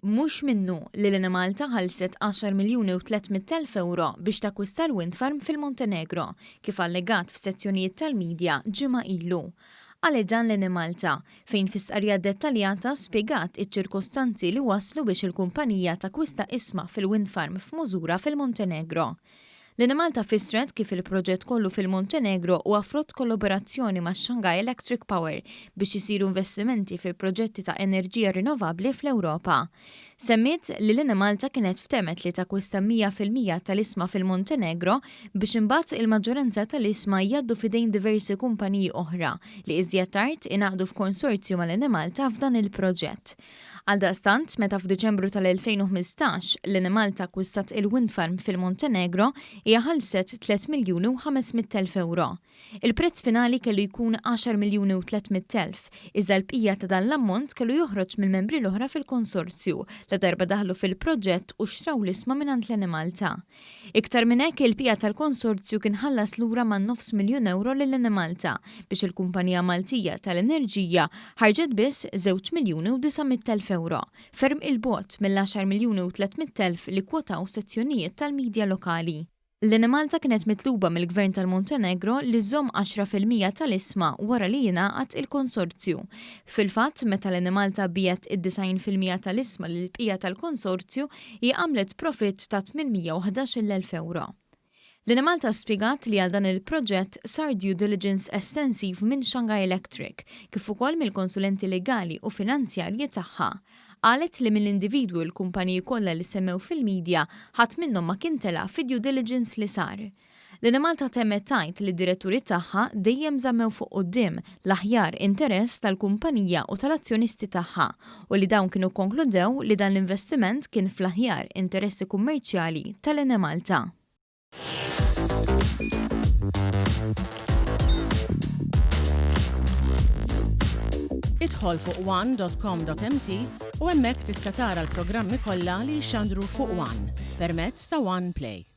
Mhux minnu li l-Enemalta ħallset għaxar miljuni u 300,000 ewro biex takkwista l-wind farm fil-Montenegro, kif allegat f'sezzjonijiet tal-media ġimgħa ilu. Qalet dan l-Enemalta, fejn fi stqarrija dettaljata spjegat iċ-ċirkostanzi li wasslu biex il-kumpanija takkwista ishma fil-wind farm f'Mosura fil-Montenegro. L-Enemalta fissret kif il-proġett kollu fil-Montenegro huwa frott kollaborazzjoni ma' Shanghai Electric Power biex isiru investimenti fi proġetti ta' enerġija rinnovabbli fl-Ewropa. Semmiet li l-Enemalta kienet ftehmet li takkwista 100% tal-ishma fil-Montenegro biex imbagħad il-maġġoranza tal-ishma jgħaddu f'idejn diversi kumpaniji oħra li iżjed tard ingħaqdu f'konsorzju mal-Enemalta f'dan il-proġett. Għaldaqstant, meta f'Diċembru tal-2015 l-Enemalta akkwistat il-wind farm fil-Montenegro, hija ħallset 3,500,000 ewro. Il-prezz finali kellu jkun 10,300,000, iżda l-bqija ta' dan l-ammont kellu joħroġ mill-membri l-oħra fil-konsorzju ladarba daħlu fil-proġett u xtraw l-ishma mingħand l-Enemalta. Iktar minn hekk, il-bqija tal-konsorzju kien ħallas lura man-nofs miljun ewro lill-Enemalta biex il-kumpanija Maltija tal-enerġija ħarġet biss żewġ miljuni u 900,000 ewro, ferm 'il bogħod mill-għaxar miljuni u 300,000 li kkwotaw sezzjonijiet tal-midja lokali. L-Enemalta kienet mitluba mill-Gvern tal-Montenegro li żżomm 10% tal-ishma wara li jingħaqad il-konsorzju. Fil-fatt, meta l-Enemalta biegħet id-90% tal-ishma lill-bqija tal-konsorzju, Hija għamlet profitt ta' 811,000 ewro. L-Enemalta spjegat li għal dan il-proġett sar due diligence estensiv minn Shanghai Electric, kif ukoll mill-konsulenti legali u finanzjarji tagħha. Qalet li mill-individwi u l-kumpaniji kollha li semmew fil-media, ħadd minnhom ma kien tela' fid-due diligence li sar. L-Enemalta temmet tgħid li d-diretturi tagħha dejjem żammew fuq quddiem l-aħjar interess tal-kumpanija u tal-azzjonisti tagħha u li dawn kienu kkonkludew li dan l-investiment kien fl-aħjar interessi kummerċjali tal-Enemalta. Idħol fuq one.com.mt u hemmhekk tista' tara l-programmi kollha li jixxandru fuq One permezz ta' One Play.